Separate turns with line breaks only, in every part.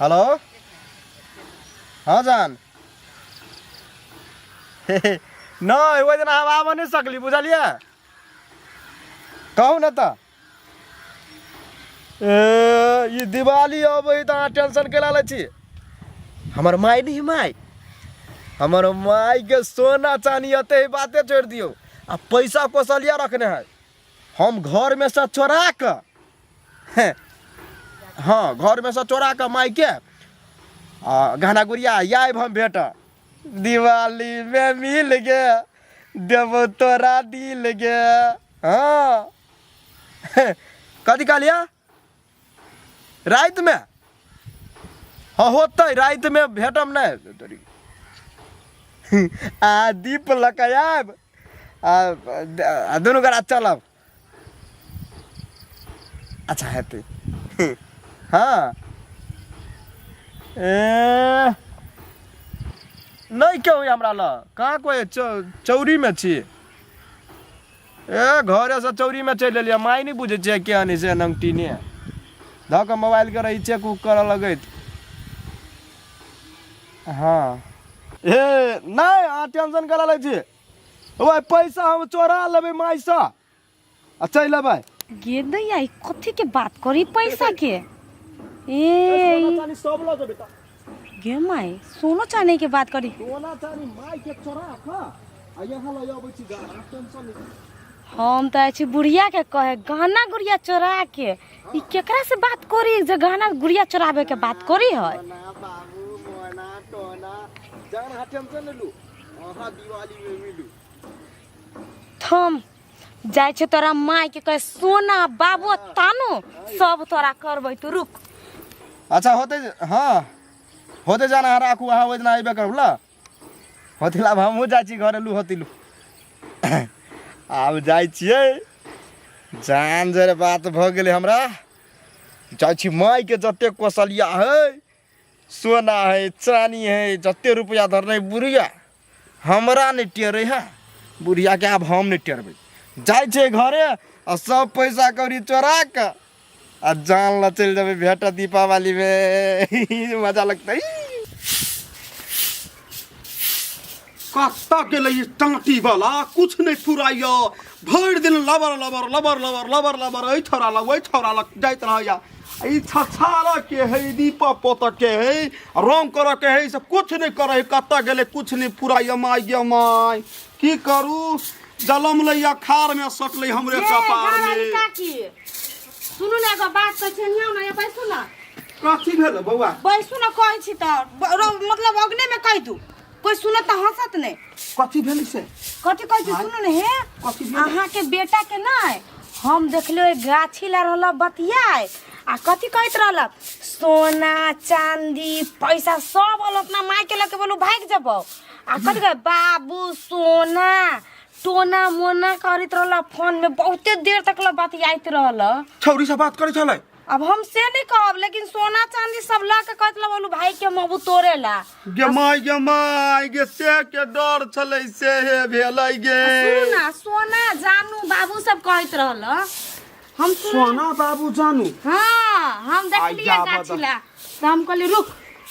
Hello हँ जान। नहि, ओहि दिना हम आबऽ नहि सकली, बुझलियै? कहू ने तऽ। ए, ई दिवाली अबै तऽ अहाँ टेंशन केला लै छी? हमर माय नहीं, माय, हमर मायके सोना चानी एते ही बाते छोड़ि दियौ आ पैसा कोसलिया रखने है। हम घरमे सँ चोरा कऽ, हँ, घरमे सँ चोरा कऽ मायके आ गहना गुड़िया आबि हम भेट दिवालीमे मिल गे, देबो तोरा दिल गे। हँ, कथी कहलियै? रातिमे? हँ, होतै, रातिमे भेटम। नहि, आ दीप लऽ कऽ आयब आ दुनू गोरा चलब। अच्छा हेतै। हँ, ए नहि केओ हमरा लग कहाँ कोइ। चौरीमे छी। ए, घरेसँ चौरीमे चलि एलियै। माय नहि बुझै छियै केहन है से, नंगटी ने धऽ कऽ मोबाइलके रहै चेक उक करऽ लगैत। हँ, हे नहि, अहाँ टेंशन करा लै छी। ओहि पैसा हम चोरा लेबै मायसँ आ चलि अबै।
गे दैया, ई कथी के बात करी पैसा के? ए,
सोना चानी सब लऽ जेबै तऽ।
गे माय, सोनो चानी के बात करी?
सोना चानी माय के चोरा कऽ आ यहाँ लऽ अबै छी। गाना टेंशन नहि।
हम तऽ छी बुढ़िया के कहे गहना गुड़िया चोरा के। ई केकरा से बात करी जे गहना गुड़िया चोराबे के बात करी है?
सोना बाबू मोना टोना जान, अहाँ टेंशन नहि लू, अहाँ दिवाली में मिलू।
थम जाइ छै तोरा माय के कहे सोना बाबू तानो सब तोरा करबै, तू रुक।
अच्छा होते, हाँ होते, जाना अहाँ राखू, अहाँ ओहि दिना अयबे करब ल होते। आब हमहूँ जाइ छी घरे। लू होती, लू, आब जाइ छियै। जान जरे बात भऽ गेलै हमरा। जाइ छी, मायके जते कौशलिया है, सोना है, चानी है, जते रुपया धरने बुढ़िया, हमरा नहि टेरै है। बुढ़ियाके आब हम नहि टेरबै। जाइ छै घरे आ सब पैसा कौड़ी चोरा कऽ आ जान लऽ चलि जेबै। भेट दीपावलीमे, मजा लगतै।
कतऽ गेलै ई टाँटी वाला? कुछ नहि फुराइया। भरि दिन लबर लबर लबर लबर लबर लबर, एहि छौड़ा लग, ओहि छौड़ा लग जाइत रहैया। आ ई छछारऽ के है, दीपक पोतऽ के है, रंग करऽ के है, ई सब कुछ नहि करै है। कतऽ गेलै? कुछ नहि फुराइया। माय गे माय, की करू? जलम लैया खारमे सटलै हमरे कपारमे।
काकी, सुनू ने, एगो बात कहै छी, आउ ने, बैसू ने।
कथी भेल बौआ?
बैसू ने, कहै छी तऽ मतलब अग्ने में कहि दू, कोई सुनत तऽ हंसत नहि।
कथी भेल से?
कथी कहै छी, सुनू ने हे।
कथी भेल?
अहाँके बेटा के नहि हम देखलियै, गाछी ला रहल बतियाए आ कथी कहैत रहल, सोना चांदी पैसा सब अल अपना माय के लके बोलू भागि जेबौ। आ कथी कहै, बाबू सोना टोना मोना करैत रहल। फोन में बहुते देर तक ल बतियाइत रहल।
छौरी से बात करै छलै?
अब हम से नहीं कहब, लेकिन सोना चांदी सब ला के कहत बोलू भाई के मबू तोरे ला।
गे माय, गे माय गे, से के डर छलै से हे भेलै गे।
सुनू ना, सोना जानू बाबू सब कहैत रहल हम
सोना बाबू जानू?
हाँ, हम देखलियै
आइ जा
गाछी ला तऽ हम कहली रुक,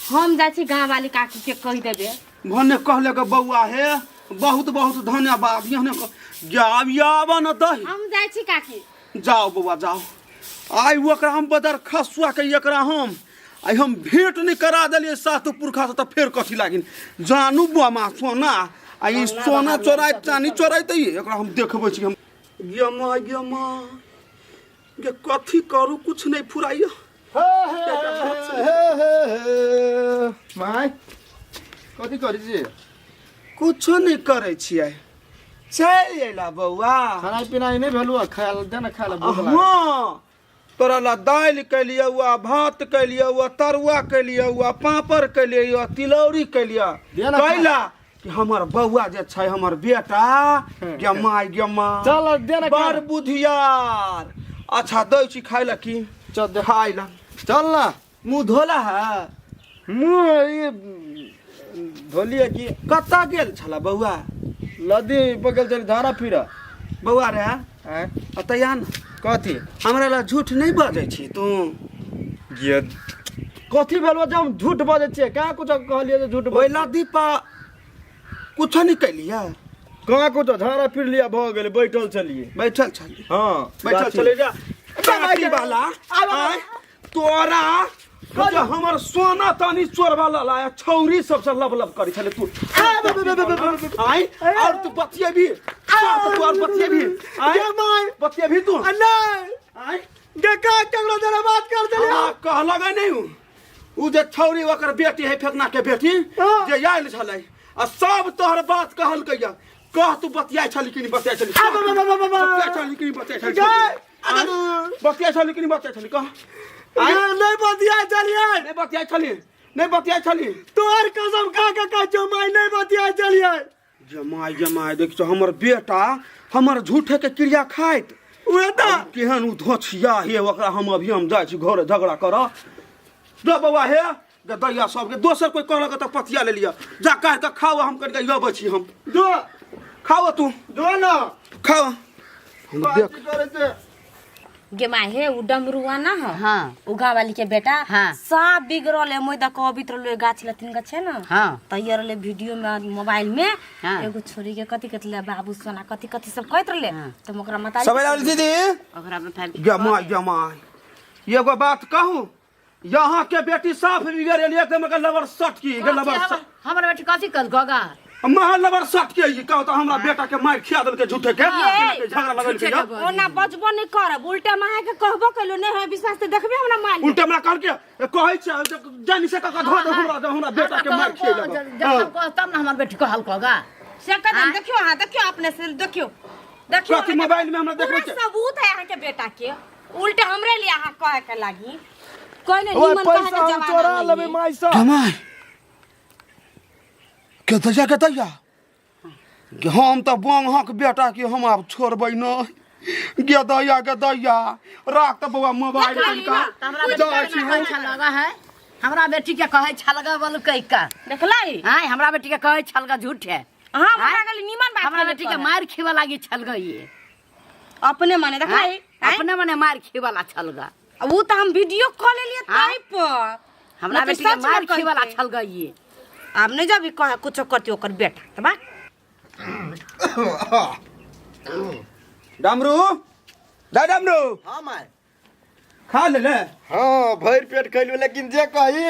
हम जाइ छी गाँव वाली काकी के कहि देबै।
भने कहले के बौआ हे, बहुत बहुत धन्यवाद। यहने जाब आब न दही।
हम जाइ छी काकी।
जाओ बौआ जाओ। आइ ओकरा हम बदर खसुआ के एकरा हम आइ हम भेंट नहीं करा देलियै सात पुरखा से तऽ फेर कथी लागिन जानू बमा सोना आ ई सोना चोराइ चानी चोराइते एकरा हम देखबै छी हम। गे माँ, गे माँ गे, कथी करू? कुछ नहीं फुराइया।
हे हे हे हे, माय, कथी करै छी?
कुछो नहीं करै छियै, चलि अयला बौआ।
खाना पीना नहि भेलु? खाय दे ने, खाय ला भूख लागल।
हाँ, तोरा ला दालि केलियौ आ भात केलियौ आ तरुआ केलियौ आ पापड़ केलियौ आ तिलौरी केलियौ।
दे ना खा।
कैला कि हमर बौआ जे छै, हमर बेटा, गे माय गे माँ,
चल दे ना खा।
बड़ बुधियार। अच्छा, दै छी खाय ला की?
चल दे।
खाय ला।
चल ना।
मुँह धोला है?
मुँह ई धोलिए की।
कतऽ गेल छला बौआ?
नदी बगल चल धारा फिर।
बौआ रे।
आँय?
अतऽ आ न।
कथी?
हमरा ला झूठ नहि बजै छी तू?
गे कथी भेलो जे हम झूठ बजै छियै? कहाँ कुछो कहलियै जे झूठ?
ओहि दीपा कुछो नहि कैलियै।
कहाँ कुछो, झाड़ा फिर लिया भऽ गेलै, बैठल छलियै।
बैठल छलियै?
हँ।
बैठल छलै जा काटी वाला। आँय, तोरा जे हमर सोना तानी चोरबा लाया, छौरी सबसे लब लब करै छलै तू। आँय, और तू बतियेबी? तू और बतियेबी? आँय, बतियेबी तू?
नहीं।
आँय।
देखा, केकरो जरा बात कर देलियै।
हमरा कहलक नहि उ जे छौरी ओकर बेटी है, फेकना के बेटी।
हाँ।
जे आयल छलै आ सब तोहर बात कहलकै। कह, तू बतियाइ छली कि नहि बतियाइ छली? बतियाइ छली कि नहि बतियाइ छली? आँय? बतियाइ छली कि नहि बतियाइ छली, कह। आँय?
नहीं बतिया चलिए।
नहि बतियाइ छली? नहि बतियाइ छली?
तोहर कसम खा के कहै छियौ माय, नहीं बतिया चलिए।
जमाय जमाय, देख छौ, हमर बेटा हमर झूठे के क्रिया खाइत।
उहे तऽ।
केहन उ धोछिया हे ओकरा। हम अभी हम जाइ छी घरे झगड़ा करऽ। दो बौआ, हे गे दैया, सबके दोसर कोई कहलक तऽ पतिया ले लिअ। जा काटि कऽ खाओ, हम कनिका अबै छी हम।
जो।
खाओ तू।
जो न।
खाओ, हम देख।
कथी करै छै?
गे माय हे, उ डमरुआ ना हो?
हाँ।
उ गाँव वाली के बेटा।
हाँ।
सब बिगड़ल है। मोय द कहबित रहलो, गाछ लतिन गाछ है ना?
हाँ।
तैयार रहले वीडियो में, मोबाइल में।
हाँ।
एगो छोरी के कथी कथी ले बाबू सोना कथी कथी सब कहत रहले।
हाँ।
तो ओकरा मतारी
सब आयल दीदी।
ओकरा में फाइल।
जमाय जमाय, एगो बात कहू, यहाँ के बेटी साफ बिगड़ गेल एकदम। के लबर सट की के लबर सट।
हमर बेटी कथी कल गगा?
महा लबर सट के ई कहो तो हमरा बेटा के मार खिया देलके झूठे के, झगड़ा लगल के।
ओना बजबो नहीं करब, उल्टा माहे के कहबो कइलो नहीं है विश्वास ते देखबे हमरा मान।
उल्टे हमरा कहल के कहै छै, जानी से कका धो दे हमरा, हमरा बेटा के मार खिया।
जब कह तब ना हमर बेटी कहल कगा।
से कह, देखियो, हां देखियो, अपने से देखियो, देखियो।
कथी मोबाइल में हमरा देखबै
पूरा
छै?
सबूत है अहाँ के बेटा के। उल्टे हमरे लिए अहाँ कहे के लागी कोई नहीं।
ओए
निमन कहे
पैसा
के
हम
जमाना
चोरा
नहीं
लेबै
है।
माय से।
जमाय के दैया, के दैया, हम तऽ बंगहक बेटा के हम आब छोड़बै न। गे दैया, गे दैया, राख तऽ बौआ मोबाइल कनिका।
हमरा बेटी
जाइ
के
छी
कहै
हम।
छलगा है, हमरा बेटी के कहै छलगा बोलू कहि का।
देखलाई।
आय, हमरा बेटी के कहै छलगा झूठ है।
हाँ, हमरा गेली निमन बात।
हमरा
केले
बेटी के
कहे।
मार खिवा लागी छलगा ये।
अपने माने देखलाई।
आँय? अपने मने मार खिवाला छलगा।
उ त हम वीडियो कॉल लेलिए
हाँ?
ताई पर।
हमरा
नहीं तो
बेटी के
सच में
मार खिवाला
कहते।
छलगा ये।
आब नहीं जब कहे कुछो करती ओकर बेटा त बा।
डमरू दा, डमरू।
हाँ माय।
खा ले ले।
हाँ, भरि पेट खैलू, लेकिन जे कही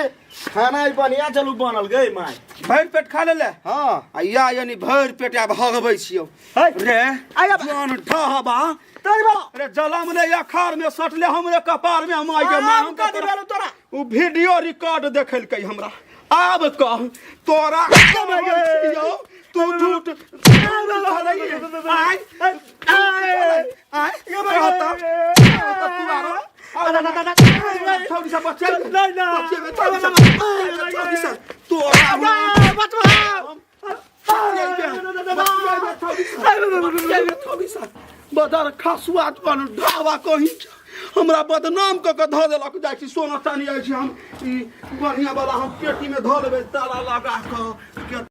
खाना ही बढ़िया चलू बनल गई माय।
भरि पेट खा ले ले।
हाँ।
आ या यानी भरि पेट आब हगबै छियौ।
है।
रे।
आइ आब।
जान ढहबा।
तोरी बाबा।
रे, जलम ने अखाड़ में सटले हमरे कपार में। हम आइ के माँ हम
कथी भेलौ तोरा?
उ वीडियो रिकॉर्ड देखलकै हमरा। आब कह, तोरा छियौ, तू झूठ आइ आइ आइ कहता कहता तू आरो छौरी सब बच्चे
नहीं, नहीं।
बच्चे छौरी सब, छौरी सब तोरा बदर खसुआ बन ढाबा कहीं हमरा बदनाम कऽ के धऽ देलक। जाइ छी, सोना चानी जाइ छी हम। ई बढ़िआँ वाला हम पेटी में धऽ लेबै ताला लगा कऽ।